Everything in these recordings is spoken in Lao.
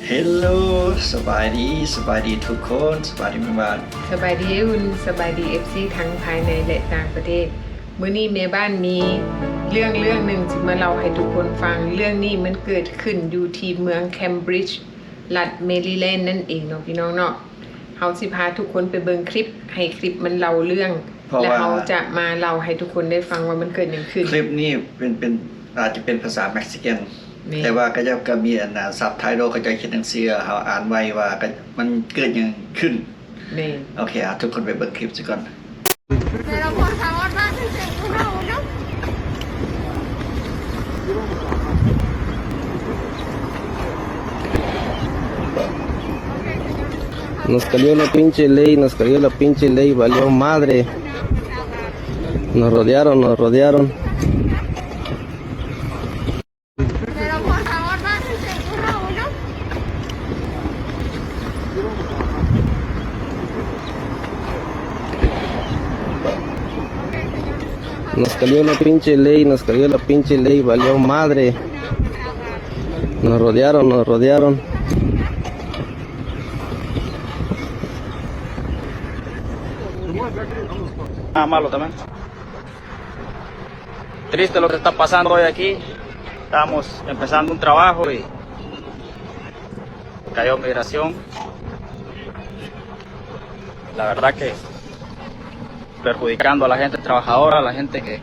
ເຮລໂລ ສະບາຍດີ ສະບາຍດີທຸກຄົນ ສະບາຍດີແມ່ບ້ານ ສະບາຍດີອ້າຍອຸ່ນ ສະບາຍດີເອັຟຊີທັງພາຍໃນ ແລະ ຕ່າງປະເທດ. ມື້ນີ້ແມ່ບ້ານມີເລື່ອງເລື່ອງໜຶ່ງຊິມາເລົ່າໃຫ້ທຸກຄົນຟັງ. ເລື່ອງນີ້ມັນເກີດຂຶ້ນຢູ່ທີ່ເມືອງ Cambridge ລັດ Maryland ນັ້ນເອງເນາະ ພີ່ນ້ອງເນາະ. ເຮົາຊິພາທຸກຄົນໄປເບິ່ງຄລິບ ໃຫ້ຄລິບມັນເລົ່າເລື່ອງ ເພາະວ່າ ແລ້ວເຮົາຈະມາເລົ່າໃຫ້ທຸກຄົນໄດ້ຟັງວ່າມັນເກີດຫຍັງຂຶ້ນ. ຄລິບນີ້ເປັນ ເປັນ ອາດຈະເປັນພາສາເມັກຊິກັນ ແມ່ນ ແຕ່ວ່າເຂົາເຈົ້າກໍມີອັນ ອັນ subtitle ເຂົາເຈົ້າຂຽນໜັງສື ເຮົາອ່ານໄວ້ວ່າ ກະ ມັນເກີດຫຍັງຂຶ້ນ. ແມ່ນ ໂອເຄ ເອົາທຸກຄົນໄປເບິ່ງຄລິບຊະກ່ອນ. Pero por favor, pásense uno a uno. Nos cayó la pinche ley, nos cayó la pinche ley, valió madre. Nos rodearon, nos rodearon. Pero por favor, pásense uno a uno. Nos cayó la pinche ley, nos cayó la pinche ley, valió madre. Nos rodearon, nos rodearon. Ah, malo también. Triste lo que está pasando hoy aquí. Estamos empezando un trabajo y cayó migración. La verdad que perjudicando a la gente trabajadora, a la gente que,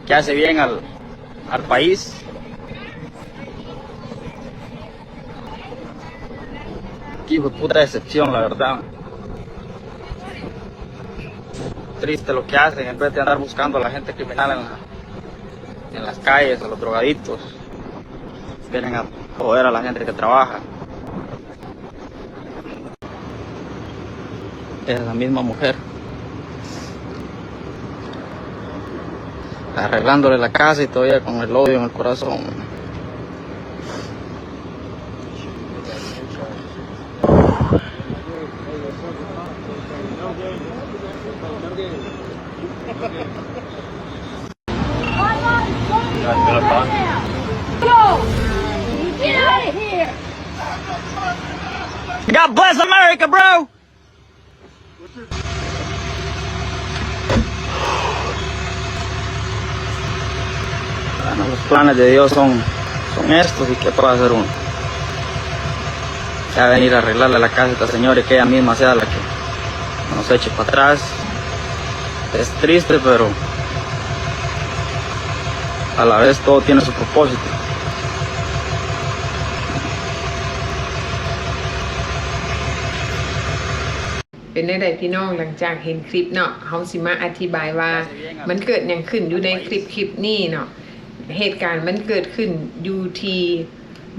que hace bien al, al país. Qué hijo de puta decepción, la verdad. Triste lo que hacen, en vez de andar buscando a la gente criminal en la, en las calles, a los drogadictos, vienen a joder a la gente que trabaja. Es la misma mujer arreglándole la casa y todavía con el odio en el corazón. God bless America, bro! Bueno, los planes de Dios son, son estos, ¿y qué puede hacer uno? Ya venir a arreglarle la casa a esta señora y que ella misma sea la que nos eche para atrás. Es triste, pero a la vez todo tiene su propósito. ເປັນແນວໃດພີ່ນ້ອງ ຫຼັງຈາກເຫັນຄລິບເນາະ ເຮົາຊິມາອະທິບາຍວ່າມັນເກີດຫຍັງຂຶ້ນຢູ່ໃນຄລິບ ຄລິບນີ້ເນາະ. ເຫດການມັນເກີດຂຶ້ນຢູ່ທີ່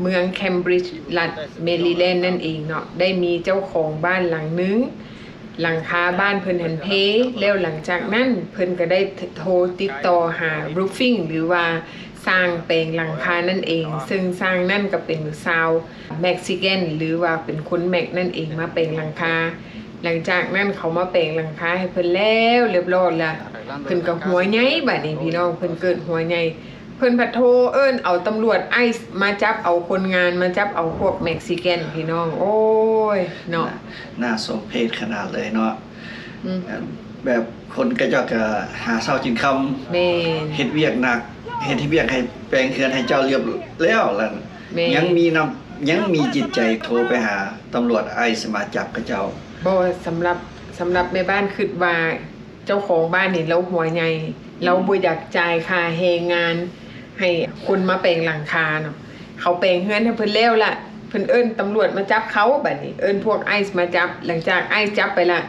ເມືອງ Cambridge ລັດ Maryland ນັ້ນເອງເນາະ. ໄດ້ມີເຈົ້າຂອງບ້ານຫຼັງໜຶ່ງ ຫຼັງຄາບ້ານເພິ່ນຫັ້ນເພ ແລ້ວຫຼັງຈາກນັ້ນເພິ່ນກໍໄດ້ໂທຕິດຕໍ່ຫາ roofing ຫຼືວ່າຊ່າງແປງຫຼັງຄານັ້ນເອງ ເຊິ່ງຊ່າງນັ້ນກໍເປັນຊາວ Mexican ຫຼືວ່າເປັນຄົນແມັກນັ້ນເອງ ມາແປງຫຼັງຄາ. ຫຼັງຈາກນັ້ນເຂົາມາແປງຫຼັງຄາໃຫ້ເພິ່ນແລ້ວລຽບລ້ອຍລະ ເພິ່ນກໍຫົວໃຫຍ່ບາດນີ້ພີ່ນ້ອງ ເພິ່ນເກີດຫົວໃຫຍ່ ເພິ່ນພັດໂທເອີ້ນເອົາຕຳຫຼວດ ICE ມາຈັບເອົາຄົນງານ ມາຈັບເອົາພວກ Mexican ພີ່ນ້ອງ. ໂອ້ຍເນາະ ໜ້າ ໜ້າສົມເພດຂະໜາດເລີຍເນາະ. ອືມ ແບບຄົນຂະເຈົ້າກໍຫາເຊົ້າກິນຄ່ຳ ແມ່ນ ເຮັດວຽກໜັກ ເຮັດວຽກໃຫ້ແປງເຮືອນໃຫ້ເຈົ້າລຽບແລ້ວລະ ແມ່ນ ຍັງມີນ້ຳ ຍັງມີຈິດໃຈໂທໄປຫາຕຳຫຼວດ ICE ມາຈັບຂະເຈົ້າ. ບໍ່ ສຳລັບ ສຳລັບແມ່ບ້ານຄິດວ່າ ເຈົ້າຂອງບ້ານນີ້ລາວຫົວໃຫຍ່ ລາວບໍ່ຢາກຈ່າຍຄ່າແຮງງານໃຫ້ຄົນມາແປງຫຼັງຄາເນາະ. ເຂົາແປງເຮືອນໃຫ້ເພິ່ນແລ້ວລະ ເພິ່ນເອີ້ນຕຳຫຼວດມາຈັບເຂົາ ບາດນີ້ເອີ້ນພວກ ICE ມາຈັບ. ຫຼັງຈາກ ICE ຈັບໄປລະ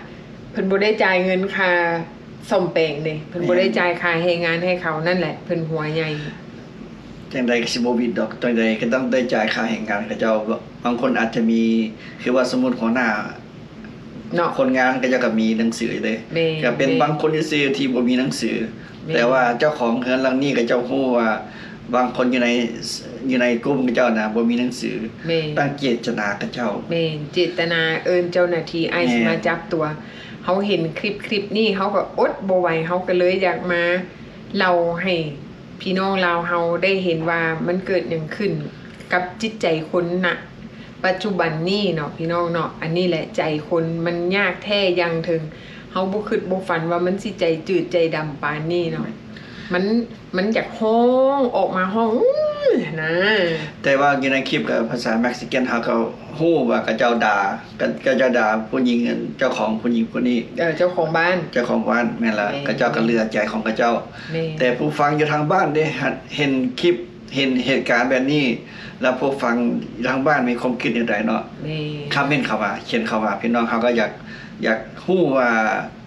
ເພິ່ນບໍ່ໄດ້ຈ່າຍເງິນຄ່າສ້ອມແປງເດ້ ເພິ່ນບໍ່ໄດ້ຈ່າຍຄ່າແຮງງານໃຫ້ເຂົາ. ນັ້ນແຫຼະ ເພິ່ນຫົວໃຫຍ່. ຈັ່ງໃດກໍຊິບໍ່ວິດດອກ ຈັ່ງໃດກໍຕ້ອງໄດ້ຈ່າຍຄ່າແຮງງານເຂົາເຈົ້າ. ບາງຄົນອາດຈະມີ ຄືວ່າສົມມຸດຫົວໜ້າ ເນາະ ຄົນງານເຂົາເຈົ້າກໍມີໜັງສືເດ້ ແມ່ນ ກໍເປັນ ແມ່ນ ບາງຄົນຊື່ໆທີ່ບໍ່ມີໜັງສື ແມ່ນ ແຕ່ວ່າເຈົ້າຂອງເຮືອນຫຼັງນີ້ເຂົາເຈົ້າຮູ້ວ່າ ບາງຄົນຢູ່ໃນ ຢູ່ໃນກຸ່ມເຂົາເຈົ້ານະ ບໍ່ມີໜັງສື ແມ່ນ ຕັ້ງເຈດຕະນາເຂົາເຈົ້າ ແມ່ນ ເຈດຕະນາເອີ້ນເຈົ້າໜ້າທີ່ ICE ແມ່ນ ມາຈັບຕົວ. ເຮົາເຫັນຄລິບ ຄລິບນີ້ ເຮົາກໍອົດບໍ່ໄຫວ ເຮົາກໍເລີຍຢາກມາເລົ່າໃຫ້ພີ່ນ້ອງລາວເຮົາໄດ້ເຫັນວ່າມັນເກີດຫຍັງຂຶ້ນກັບຈິດໃຈຄົນນະ ປັດຈຸບັນນີ້ເນາະ ພີ່ນ້ອງເນາະ. ອັນນີ້ແຫຼະ ໃຈຄົນມັນຍາກແທ້ຢ່າງເຖິງ. ເຮົາບໍ່ຄິດບໍ່ຝັນວ່າມັນຊິໃຈຈືດໃຈດຳປານນີ້ເນາະ. ມັນ ມັນຢາກຮ້ອງອອກມາ ຮ້ອງ ອື ນະ. ແຕ່ວ່າຢູ່ໃນຄລິບກັບພາສາເມັກຊິກັນ ເຮົາກໍຮູ້ວ່າເຂົາເຈົ້າດ່າ ເຂົາເຈົ້າດ່າຜູ້ຍິງ ເຈົ້າຂອງຜູ້ຍິງຜູ້ນີ້ ເອີ ເຈົ້າຂອງບ້ານ ເຈົ້າຂອງບ້ານ. ແມ່ນລະ ແມ່ນ ເຂົາເຈົ້າກໍເຫຼືອໃຈຂອງເຂົາເຈົ້າ. ແມ່ນ ແຕ່ຜູ້ຟັງຢູ່ທາງບ້ານເດ້ ເຫັນຄລິບ ເຫັນເຫດການແບບນີ້ ແລ້ວຜູ້ຟັງຢູ່ທາງບ້ານມີຄວາມຄິດແນວໃດເນາະ? ແມ່ນ ຄອມເມັນເຂົ້າມາ ຂຽນເຂົ້າມາ. ພີ່ນ້ອງເຮົາກໍຢາກ ຢາກຮູ້ວ່າ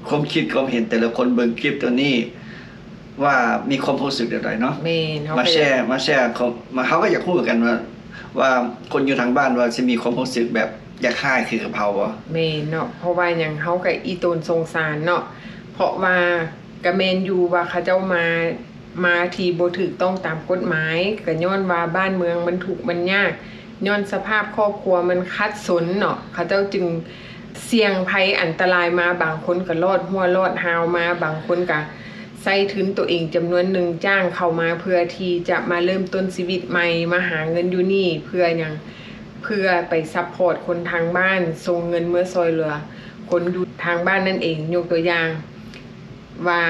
ຄວາມຄິດຄວາມເຫັນແຕ່ລະຄົນເບິ່ງຄລິບຕົວນີ້ ວ່າມີຄວາມຮູ້ສຶກແນວໃດເນາະ? ແມ່ນ ເຮົາ ມາແຊ ມາແຊ ເຮົາກໍຢາກຮູ້ຄືກັນວ່າ ວ່າຄົນຢູ່ທາງບ້ານວ່າຊິມີຄວາມຮູ້ສຶກແບບຢາກຮ້າຍຄືກັບເຮົາບໍ່? ແມ່ນເນາະ. ເພາະວ່າຫຍັງ ເຮົາກໍອີ່ຕົນສົງສານເນາະ. ເພາະວ່າກໍແມ່ນຢູ່ວ່າເຂົາເຈົ້າມາ ມາທີ່ບໍ່ຖືກຕ້ອງຕາມກົດໝາຍ ກໍຍ້ອນວ່າບ້ານເມືອງມັນທຸກມັນຍາກ ຍ້ອນສະພາບຄອບຄົວມັນຂັດສົນເນາະ ເຂົາເຈົ້າຈຶ່ງສ່ຽງໄພອັນຕະລາຍມາ. ບາງຄົນກໍລອດຮົ້ວລອດຮາວມາ ບາງຄົນກໍໃຊ້ທຶນໂຕເອງຈຳນວນໜຶ່ງ ຈ້າງເຂົ້າມາເພື່ອທີ່ຈະມາເລີ່ມຕົ້ນຊີວິດໃໝ່ ມາຫາເງິນຢູ່ນີ້. ເພື່ອຫຍັງ? ເພື່ອໄປຊັບພອດຄົນທາງບ້ານ ສົ່ງເງິນເມືອຊ່ອຍເຫຼືອຄົນຢູ່ທາງບ້ານນັ້ນເອງ. ຍົກຕົວຢ່າງ ວ່າ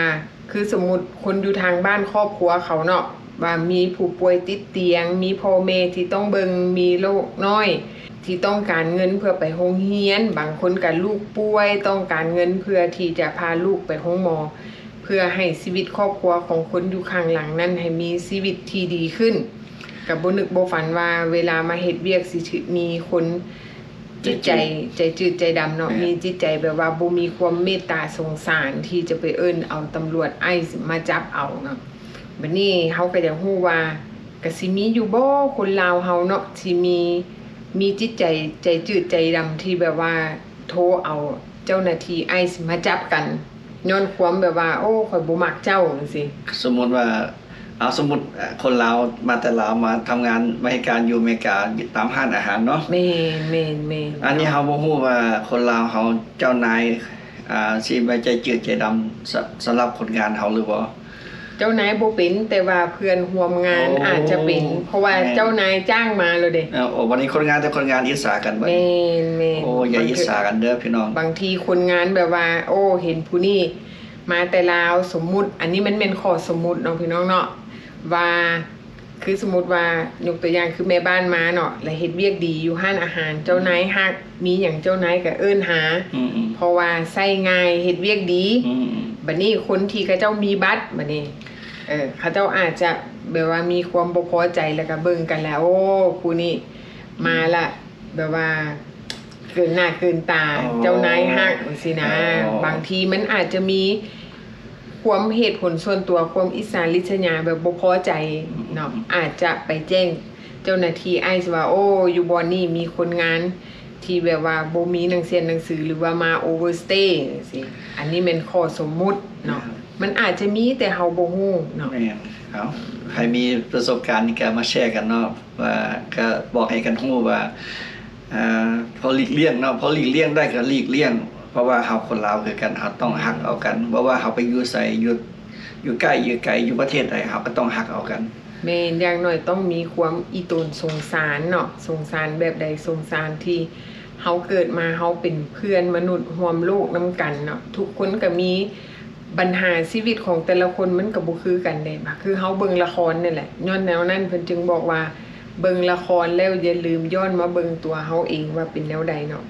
ຄືສົມມຸດຄົນຢູ່ທາງບ້ານຄອບຄົວເຂົາເນາະ ວ່າມີຜູ້ປ່ວຍຕິດຕຽງ ມີພໍ່ແມ່ທີ່ຕ້ອງເບິ່ງ ມີລູກນ້ອຍທີ່ຕ້ອງການເງິນເພື່ອໄປໂຮງຮຽນ, ບາງຄົນກໍລູກປ່ວຍຕ້ອງການເງິນເພື່ອທີ່ຈະພາລູກໄປໂຮງໝໍ ເພື່ອໃຫ້ຊີວິດຄອບຄົວຂອງຄົນຢູ່ຂ້າງຫຼັງນັ້ນໃຫ້ມີຊີວິດທີ່ດີຂຶ້ນ. ກໍບໍ່ນຶກບໍ່ຝັນວ່າເວລາມາເຮັດວຽກຊິຖືກມີຄົນ ຈິດໃຈ ໃຈຈືດໃຈດຳເນາະ ແມ່ນ ມີຈິດໃຈແບບວ່າບໍ່ມີຄວາມເມດຕາສົງສານທີ່ຈະໄປເອີ້ນເອົາຕຳຫຼວດໄອສ໌ມາຈັບເອົາເນາະ. ບັດນີ້ເຮົາກໍຢາກຮູ້ວ່າ ກະຊິມີຢູ່ບໍ່ຄົນລາວເຮົາເນາະ ທີ່ມີ ມີຈິດໃຈ ໃຈຈືດໃຈດຳທີ່ແບບວ່າໂທເອົາເຈົ້າໜ້າທີ່ໄອສ໌ມາຈັບກັນ ຍ້ອນຄວາມແບບວ່າ ໂອ້ ຂ້ອຍບໍ່ມັກເຈົ້າ ຈັ່ງຊີ້. ສົມມຸດວ່າ ເອົາ ສົມມຸດ ເອີ ຄົນລາວມາແຕ່ລາວມາທຳງານ ມາເຮັດການຢູ່ອາເມລິກາ ຢູ່ຕາມຮ້ານອາຫານເນາະ. ແມ່ນ ແມ່ນ ແມ່ນ. ອັນນີ້ເຮົາບໍ່ຮູ້ວ່າຄົນລາວເຮົາເຈົ້ານາຍ ອ່າ ຊິໄວ້ໃຈຈືດໃຈດຳ ສ- ສຳລັບຄົນງານເຮົາຫຼືບໍ່? ເຈົ້ານາຍບໍ່ເປັນ ແຕ່ວ່າເພື່ອນຮ່ວມງານ ໂອ້ ອາດຈະເປັນ ເພາະວ່າ ແມ່ນ ເຈົ້ານາຍຈ້າງມາໂລດເດ້. ເອີ ໂອ້ ບັດນີ້ຄົນງານ ແຕ່ຄົນງານອິດສາກັນບັດນີ້. ແມ່ນ ແມ່ນ. ໂອ້ ຢ່າອິດສາກັນເດີພີ່ນ້ອງ. ບາງທີຄົນງານແບບວ່າ ໂອ້ ເຫັນຜູ້ນີ້ ມາແຕ່ລາວ ສົມມຸດ ອັນນີ້ມັນແມ່ນຂໍ້ສົມມຸດເນາະ ພີ່ນ້ອງເນາະ ວ່າ ຄືສົມມຸດວ່າ ຍົກຕົວຢ່າງຄືແມ່ບ້ານມາເນາະ ແລ້ວເຮັດວຽກດີຢູ່ຮ້ານອາຫານ ເຈົ້ານາຍຮັກ ມີຫຍັງເຈົ້ານາຍກໍເອີ້ນຫາ ອືມໆ ເພາະວ່າໃຊ້ງ່າຍ ເຮັດວຽກດີ ອືມໆ ບັດນີ້ຄົນທີ່ເຂົາເຈົ້າມີບັດ ບັດນີ້ ເອີ ເຂົາເຈົ້າອາດຈະແບບວ່າມີຄວາມບໍ່ພໍໃຈ ແລ້ວກໍເບິ່ງກັນແລ້ວ ໂອ້ ຜູ້ນີ້ມາລະ ແບບວ່າເກີນໜ້າເກີນຕາ ອໍ ເຈົ້ານາຍຮັກ ຈັ່ງຊີ້ນະ. ອໍ ບາງທີມັນອາດຈະມີຄວາມເຫດຜົນສ່ວນຕົວ ຄວາມອິດສາລິດສະຫຍາ ແບບບໍ່ພໍໃຈເນາະ ອືມ ອາດຈະໄປແຈ້ງເຈົ້າໜ້າທີ່ໄອສ໌ວ່າ ໂອ້ ຢູ່ບ່ອນນີ້ມີຄົນງານທີ່ແບບວ່າບໍ່ມີໜັງເສຍໜັງສື ຫຼືວ່າມາໂອເວີສະເຕ ຈັ່ງຊີ້. ອັນນີ້ແມ່ນຂໍ້ສົມມຸດເນາະ ແມ່ນ ມັນອາດຈະມີ ແຕ່ເຮົາບໍ່ຮູ້ເນາະ. ແມ່ນ. ເອົາ ໃຜມີປະສົບການນີ້ກໍມາແຊກັນເນາະ. ວ່າກໍບອກໃຫ້ກັນຮູ້ວ່າ ເອີ ພໍຫຼີກລ່ຽງເນາະ ພໍຫຼີກລ່ຽງໄດ້ກໍຫຼີກລ່ຽງ ເພາະວ່າເຮົາຄົນລາວຄືກັນ ເຮົາຕ້ອງຮັກເອົາກັນ ບໍ່ວ່າເຮົາໄປຢູ່ໃສ ຢູ່ ຢູ່ໃກ້ຢູ່ໄກ ຢູ່ປະເທດໃດ ເຮົາກໍຕ້ອງຮັກເອົາກັນ. ແມ່ນ ຢ່າງໜ້ອຍຕ້ອງມີຄວາມອີ່ຕົນສົງສານເນາະ ສົງສານແບບໃດ? ສົງສານທີ່ເຮົາເກີດມາ ເຮົາເປັນເພື່ອນມະນຸດຮ່ວມໂລກນຳກັນເນາະ ທຸກຄົນກໍມີ ບັນຫາຊີວິດຂອງແຕ່ລະຄົນມັນກໍບໍ່ຄືກັນເດ້ ຄືເຮົາເບິ່ງລະຄອນນີ້ແຫຼະ ຍ້ອນແນວນັ້ນເພິ່ນຈຶ່ງບອກວ່າ ເບິ່ງລະຄອນແລ້ວຢ່າລືມຍ້ອນມາເບິ່ງຕົວເຮົາເອງວ່າເປັນແນວໃດເນາະ.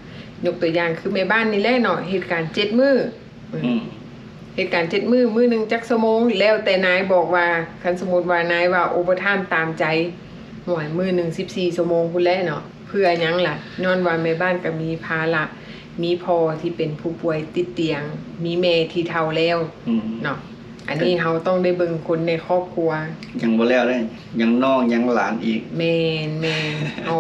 ຍົກຕົວຢ່າງຄືແມ່ບ້ານນີ້ແຫຼະເນາະ ເຮັດການເຈັດມື້ ອືມ ເຮັດການເຈັດມື້ ມື້ໜຶ່ງຈັກຊົ່ວໂມງ ແລ້ວແຕ່ນາຍບອກວ່າ ຄັນສົມມຸດວ່ານາຍວ່າໂອເວີທາມຕາມໃຈ ໂອ້ຍ ມື້ໜຶ່ງສິບສີ່ຊົ່ວໂມງພຸ້ນແຫຼະເນາະ. ເພື່ອຫຍັງລະ? ຍ້ອນວ່າແມ່ບ້ານກໍມີພາລະ ມີພໍ່ທີ່ເປັນຜູ້ປ່ວຍຕິດຕຽງ ມີແມ່ທີ່ເຖົ້າແລ້ວ ອືມ ເນາະ. ອັນນີ້ເຮົາຕ້ອງໄດ້ເບິ່ງຄົນໃນຄອບຄົວ ຍັງບໍ່ແລ້ວເດ້ ຍັງນ້ອງຍັງຫຼານອີກ. ແມ່ນໆ ເຮົາ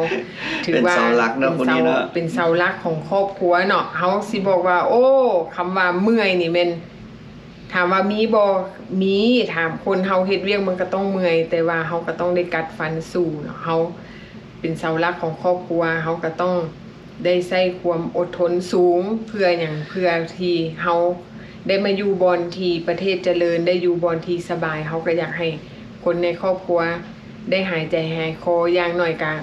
ຖືວ່າເປັນເສົາຫຼັກເນາະ ເປັນເສົາ ເປັນເສົາຫຼັກຂອງຄອບຄົວເນາະ. ເຮົາຊິບອກວ່າ ໂອ້ ຄຳວ່າເມື່ອຍນີ້ແມ່ນ ຖາມວ່າມີບໍ່? ມີ. ຖາມຄົນເຮົາເຮັດວຽກມັນກໍຕ້ອງເມື່ອຍ ແຕ່ວ່າເຮົາກໍຕ້ອງໄດ້ກັດຟັນສູ້ເນາະ. ເຮົາເປັນເສົາຫຼັກຂອງຄອບຄົວ ເຮົາກໍຕ້ອງໄດ້ໃຊ້ຄວາມອົດທົນສູງ. ເພື່ອຫຍັງ? ເພື່ອທີ່ເຮົາໄດ້ມາຢູ່ບ່ອນທີ່ປະເທດຈະເລີນ ໄດ້ຢູ່ບ່ອນທີ່ສະບາຍ ເຮົາກໍຢາກໃຫ້ຄົນໃນຄອບຄົວໄດ້ຫາຍໃຈຫາຍຄໍ ຢ່າງໜ້ອຍກະ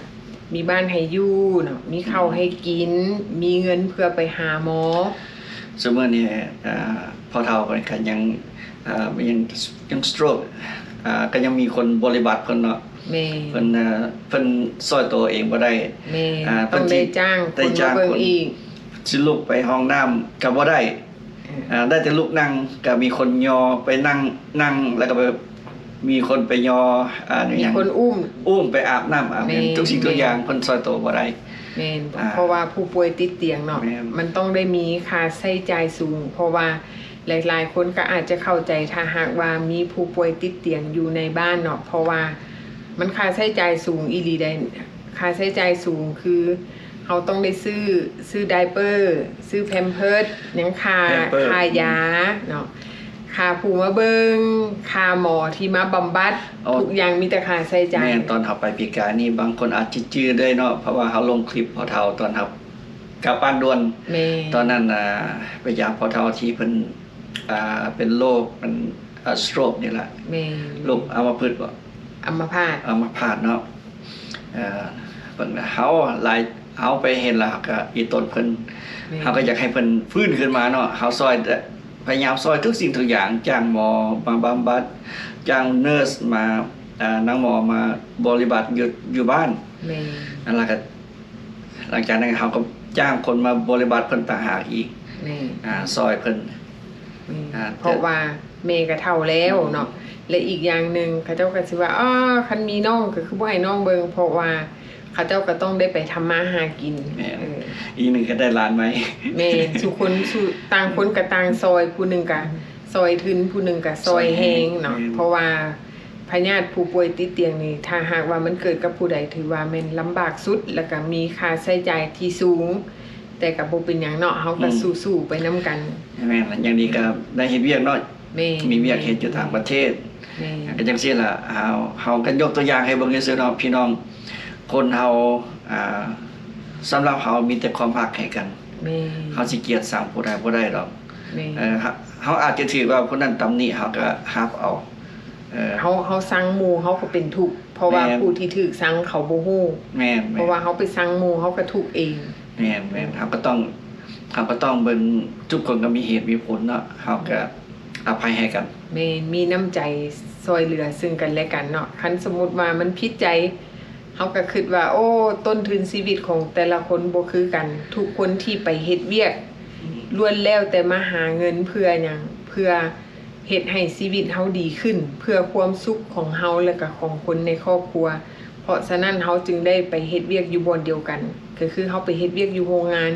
ມີບ້ານໃຫ້ຢູ່ເນາະ ມີເຂົ້າໃຫ້ກິນ ມີເງິນເພື່ອໄປຫາໝໍ. ຊຸມື້ນີ້ ເອີ ພໍ່ເຖົ້າເພິ່ນກໍຍັງ ເອີ ຍັງ ຍັງສະໂຕຣກ ເອີ ກໍຍັງມີຄົນບໍລິບັດເພິ່ນເນາະ. ແມ່ນ ເພິ່ນ ເອີ ເພິ່ນຊ່ອຍໂຕເອງບໍ່ໄດ້. ແມ່ນ ເອີ ຕ້ອງໄດ້ຈ້າງຄົນມາເບິ່ງອີກ. ຊິລຸກໄປຫ້ອງນ້ຳກໍບໍ່ໄດ້. ເອີ ອ່າ ໄດ້ແຕ່ລຸກນັ່ງ ກໍມີຄົນຍໍໄປນັ່ງ ນັ່ງ ແລ້ວກໍແບບມີຄົນໄປຍໍ ອ່າ ມີຫຍັງ ມີຄົນອຸ້ມ ອຸ້ມໄປອາບນ້ຳອາບຫຍັງ. ແມ່ນ ທຸກສິ່ງທຸກຢ່າງ ແມ່ນ ເພິ່ນຊ່ອຍໂຕບໍ່ໄດ້. ແມ່ນ ອ່າ ເພາະວ່າຜູ້ປ່ວຍຕິດຕຽງເນາະ ແມ່ນ ມັນຕ້ອງໄດ້ມີຄ່າໃຊ້ຈ່າຍສູງ ເພາະວ່າຫຼາຍໆຄົນກໍອາດຈະເຂົ້າໃຈ ຖ້າຫາກວ່າມີຜູ້ປ່ວຍຕິດຕຽງຢູ່ໃນບ້ານເນາະ ເພາະວ່າມັນຄ່າໃຊ້ຈ່າຍສູງອີ່ຫຼີໃດ໋. ຄ່າໃຊ້ຈ່າຍສູງຄື ເຮົາຕ້ອງໄດ້ຊື້ ຊື້ໄດເປີ ຊື້ແພມເພີດ ຍັງຄ່າ ແພມເພີດ ຄ່າຢາເນາະ ຄ່າຜູ້ມາເບິ່ງ ຄ່າໝໍທີ່ມາບຳບັດ ອໍ ທຸກຢ່າງມີແຕ່ຄ່າໃຊ້ຈ່າຍ. ແມ່ນ ຕອນເຮົາໄປປີກາຍນີ້ ບາງຄົນອາດຈະຈື່ໄດ້ເນາະ ເພາະວ່າເຮົາລົງຄລິບພໍ່ເຖົ້າຕອນເຮົາກັບບ້ານດ່ວນ. ແມ່ນ ຕອນນັ້ນ ອ່າ ໄປຢາມພໍ່ເຖົ້າທີ່ເພິ່ນ ອ່າ ເປັນໂລກ ເປັນ ອ່າ ສະໂຕຣກນີ້ລະ. ແມ່ນ ໂລກອຳມະພຶດບໍ? ອຳມະພາດ ອຳມະພາດເນາະ. ເອີ ເພິ່ນ ເຮົາຫຼາຍ ເຮົາໄປເຫັນແລ້ວ ເຮົາກໍອີຕົນເພິ່ນ. ແມ່ນ ເຮົາກໍຢາກໃຫ້ເພິ່ນຟື້ນຂຶ້ນມາເນາະ. ເຮົາຊ່ອຍ ພະຍາຍາມຊ່ອຍທຸກສິ່ງທຸກຢ່າງ ຈ້າງໝໍມາບຳບັດ ຈ້າງເນີສມາ ເອີ ນາງໝໍມາບໍລິບັດຢູ່ ຢູ່ບ້ານ. ແມ່ນ ອັນລະກໍ ຫຼັງຈາກນັ້ນເຮົາກໍຈ້າງຄົນມາບໍລິບັດເພິ່ນຕ່າງຫາກອີກ. ແມ່ນ ອ່າ ຊ່ອຍເພິ່ນ. ແມ່ນ ອ່າ ເພາະວ່າແມ່ກໍເຖົ້າແລ້ວເນາະ ອືມ ແລະ ອີກຢ່າງໜຶ່ງ ເຂົາເຈົ້າກໍຊິວ່າ ອໍ ຄັນມີນ້ອງກໍຄືບໍ່ໃຫ້ນ້ອງເບິ່ງ ເພາະວ່າເຂົາເຈົ້າກໍຕ້ອງໄດ້ໄປທຳມາຫາກິນ. ແມ່ນ ເອີ ອີກໜຶ່ງກໍໄດ້ຫຼານໃໝ່. ແມ່ນ ສູ່ຄົນ ສູ່ ຕ່າງຄົນກໍຕ່າງຊ່ອຍ ຜູ້ໜຶ່ງກໍຊ່ອຍທຶນ ຜູ້ໜຶ່ງກໍຊ່ອຍແຮງເນາະ. ແມ່ນ ເພາະວ່າ ພະຍາດຜູ້ປ່ວຍຕິດຕຽງນີ້ ຖ້າຫາກວ່າມັນເກີດກັບຜູ້ໃດ ຖືວ່າແມ່ນລຳບາກສຸດ ແລ້ວກໍມີຄ່າໃຊ້ຈ່າຍທີ່ສູງ ແຕ່ກໍບໍ່ເປັນຫຍັງເນາະ ເຮົາກໍ ອືມ ສູ້ໆໄປນຳກັນ. ແມ່ນ ຢ່າງດີກໍໄດ້ເຮັດວຽກເນາະ. ແມ່ນ ມີວຽກເຮັດຢູ່ຕ່າງປະເທດ. ແມ່ນ ກໍຈັ່ງຊີ້ລະ ເຮົາ ເຮົາກໍຍົກຕົວຢ່າງໃຫ້ເບິ່ງຊື່ໆເນາະ ພີ່ນ້ອງ. ຄົນເຮົາ ອ່າ ສຳລັບເຮົາມີແຕ່ຄວາມຮັກໃຫ້ກັນ. ແມ່ນ ເຮົາຊິກຽດຊັງຜູ້ໃດບໍ່ໄດ້ດອກ. ແມ່ນ ເອີ ເຮົາ ເຮົາອາດຈະຖືກວ່າຜູ້ນັ້ນຕຳໜິ ເຮົາກໍຮັບເອົາ. ເອີ ເຮົາ ເຮົາຊັງໝູ່ ເຮົາກໍເປັນທຸກ ເພາະວ່າ ແມ່ນ ຜູ້ທີ່ຖືກຊັງເຂົາບໍ່ຮູ້. ແມ່ນໆ ເພາະວ່າເຮົາໄປຊັງໝູ່ ເຮົາກໍທຸກເອງ. ແມ່ນໆ ເຮົາກໍຕ້ອງ ເຮົາກໍຕ້ອງເບິ່ງ ທຸກຄົນກໍມີເຫດມີຜົນເນາະ ເຮົາກໍອະໄພໃຫ້ກັນ. ແມ່ນ ມີນ້ຳໃຈຊ່ອຍເຫຼືອເຊິ່ງກັນແລະກັນເນາະ. ຄັນສົມມຸດວ່າມັນຜິດໃຈ ເຮົາກໍຄິດວ່າ ໂອ້ ຕົ້ນທຶນຊີວິດຂອງແຕ່ລະຄົນບໍ່ຄືກັນ. ທຸກຄົນທີ່ໄປເຮັດວຽກ ອືມ ລ້ວນແລ້ວແຕ່ມາຫາເງິນເພື່ອຫຍັງ? ເພື່ອເຮັດໃຫ້ຊີວິດເຮົາດີຂຶ້ນ ເພື່ອຄວາມສຸກຂອງເຮົາ ແລະກະຂອງຄົນໃນຄອບຄົວ. ເພາະສະນັ້ນ ເຮົາຈຶ່ງໄດ້ໄປເຮັດວຽກຢູ່ບ່ອນດຽວກັນ ກໍຄືເຮົາໄປເຮັດວຽກຢູ່ໂຮງງານ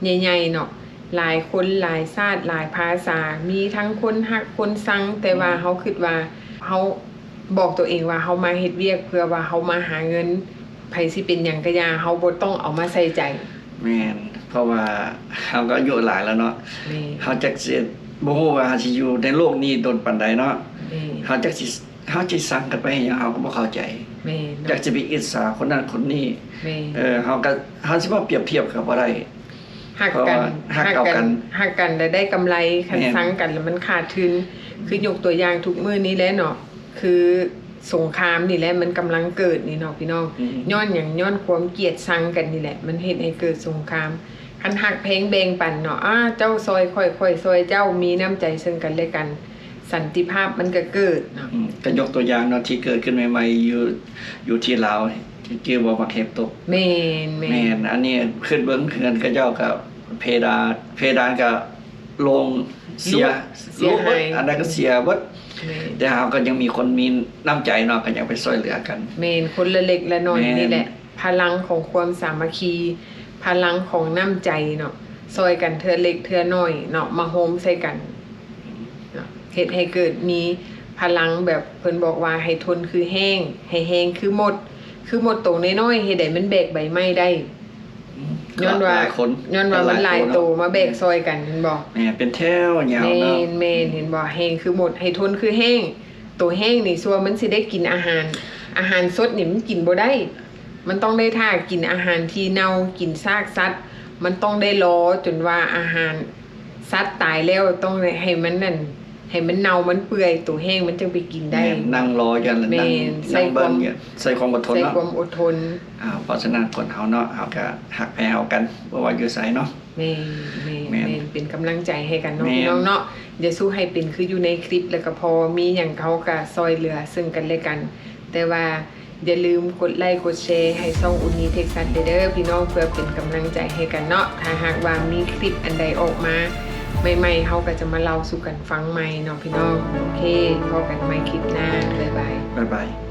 ໃຫຍ່ໆເນາະ. ຫຼາຍຄົນ ຫຼາຍຊາດ ຫຼາຍພາສາ ມີທັງຄົນຮັກຄົນຊັງ ແຕ່ວ່າ ອືມ ເຮົາຄິດວ່າ ເຮົາ ບອກຕົວເອງວ່າເຮົາມາເຮັດວຽກເພື່ອວ່າເຮົາມາຫາເງິນ, ໃຜຊິເປັນຫຍັງກະຢ່າ, ເຮົາບໍ່ຕ້ອງເອົາມາໃສ່ໃຈ. ແມ່ນ, ເພາະວ່າເຮົາກໍອາຍຸຫຼາຍແລ້ວເນາະ. ແມ່ນ. ເຮົາຈັກຊິ ບໍ່ຮູ້ວ່າເຮົາຊິຢູ່ໃນໂລກນີ້ດົນປານໃດເນາະ. ແມ່ນ. ເຮົາຈັກຊິ ເຮົາຊິຊັງກັນໄປເຮັດຫຍັງ ເຮົາກໍບໍ່ເຂົ້າໃຈ. ແມ່ນເນາະ. ຈັກຊິໄປອິດສາຄົນນັ້ນຄົນນີ້. ແມ່ນ. ເອີ ເຮົາກໍ ເຮົາຊິມາປຽບທຽບກໍບໍ່ໄດ້. ຮັກກັນ ເພາະວ່າຮັກເອົາກັນ ຮັກກັນ ຮັກກັນແລ້ວໄດ້ກຳໄລ, ຄັນ ແມ່ນ ຊັງກັນແລ້ວມັນຂາດທຶນ. ຄືຍົກຕົວຢ່າງທຸກມື້ນີ້ແຫຼະເນາະ, ຄືສົງຄາມນີ້ແຫຼະ ມັນກຳລັງເກີດນີ້ເນາະພີ່ນ້ອງ. ອືມ. ຍ້ອນຫຍັງ? ຍ້ອນຄວາມກຽດຊັງກັນນີ້ແຫຼະ ມັນເຮັດໃຫ້ເກີດສົງຄາມ. ຄັນຮັກແພງແບ່ງປັນເນາະ, ອາ ເຈົ້າຊ່ອຍຂ້ອຍ ຂ້ອຍຊ່ອຍເຈົ້າ, ມີນ້ຳໃຈເຊິ່ງກັນແລະກັນ, ສັນຕິພາບມັນກໍເກີດເນາະ. ອືມ. ກໍຍົກຕົວຢ່າງເນາະ ທີ່ເກີດຂຶ້ນໃໝ່ໆ ຢູ່ ຢູ່ທີ່ລາວ ທີ່ຈື່ບໍ່ ໝາກເຫັບຕົກ. ແມ່ນໆ. ແມ່ນ. ອັນນີ້ຄິດເບິ່ງເຮືອນເຂົາເຈົ້າກໍ ເພດານ ເພດານກໍລົງ ເສຍ ເສຍຫາຍ ລົງເບິດ, ອັນໃດກໍເສຍເບິດ. ແມ່ນ. ແຕ່ເຮົາກໍຍັງມີຄົນມີນ້ຳໃຈເນາະ, ກໍຍັງໄປຊ່ວຍເຫຼືອກັນ. ແມ່ນ. ຄົນລະເລັກລະນ້ອຍ ແມ່ນ ນີ້ແຫຼະ ພະລັງຂອງຄວາມສາມັກຄີ, ພະລັງຂອງນ້ຳໃຈເນາະ, ຊ່ອຍກັນເທື່ອເລັກເທື່ອນ້ອຍເນາະ, ມາໂຮມໃສ່ກັນເນາະ, ເຮັດໃຫ້ເກີດມີພະລັງ ແບບເພິ່ນບອກວ່າ ໃຫ້ທົນຄືແຮງ ໃຫ້ແຮງຄືມົດ. ຄືມົດໂຕນ້ອຍໆ ເຮັດໃດມັນແບກໃບໄມ້ໄດ້? ອືມ. ຍ້ອນວ່າ ຫຼາຍຄົນ ຍ້ອນວ່າມັນຫຼາຍໂຕ ຫຼາຍໂຕເນາະ ມາແບກຊ່ອຍກັນ ແມ່ນບໍ່? ແມ່ນ ເປັນແຖວຍາວເນາະ. ແມ່ນໆ. ເຫັນບໍ່? ແຮງຄືມົດ ໃຫ້ທົນຄືແຮງ. ໂຕແຮງນີ້ ຊົ່ວມັນຊິໄດ້ກິນອາຫານ, ອາຫານສົດນີ້ມັນກິນບໍ່ໄດ້, ມັນຕ້ອງໄດ້ຖ້າກິນອາຫານທີ່ເນົ່າ, ກິນຊາກສັດ, ມັນຕ້ອງໄດ້ລໍຈົນວ່າອາຫານສັດຕາຍແລ້ວ, ຕ້ອງໄດ້ໃຫ້ມັນນັ້ນ ໃຫ້ມັນເນົ່າມັນເປື່ອຍ ໂຕແຫ້ງມັນຈັ່ງໄປກິນໄດ້. ແມ່ນ ນັ່ງລໍຢູ່ຫັ້ນລະ ແມ່ນ ນັ່ງ ນັ່ງເບິ່ງຢູ່ ໃຊ້ຄວາມ ໃຊ້ຄວາມອົດທົນເນາະ ໃຊ້ຄວາມອົດທົນ. ອ່າ ເພາະສະນັ້ນຄົນເຮົາເນາະ ເຮົາກໍຮັກແພງເຮົາກັນ ບໍ່ວ່າຢູ່ໃສເນາະ. ແມ່ນ ແມ່ນ ແມ່ນ ແມ່ນ ເປັນກຳລັງໃຈໃຫ້ກັນເນາະ ແມ່ນ ພີ່ນ້ອງເນາະ. ຢ່າສູ້ໃຫ້ເປັນຄືຢູ່ໃນຄລິບ ແລ້ວກໍພໍມີຫຍັງເຮົາກໍຊ່ອຍເຫຼືອເຊິ່ງກັນແລະກັນ. ແຕ່ວ່າຢ່າລືມກົດໄລກົດແຊໃຫ້ຊ່ອງ Uni Texas ເດີພີ່ນ້ອງ ເພື່ອເປັນກຳລັງໃຈໃຫ້ກັນເນາະ. ຖ້າຫາກວ່າມີຄລິບອັນໃດອອກມາໃໝ່ໆ ເຮົາກໍຈະມາເລົ່າສູ່ກັນຟັງໃໝ່ເນາະພີ່ນ້ອງ. ໂອເຄ ພໍ້ກັນໃໝ່ຄລິບໜ້າ. ບາຍບາຍ. ບາຍບາຍ.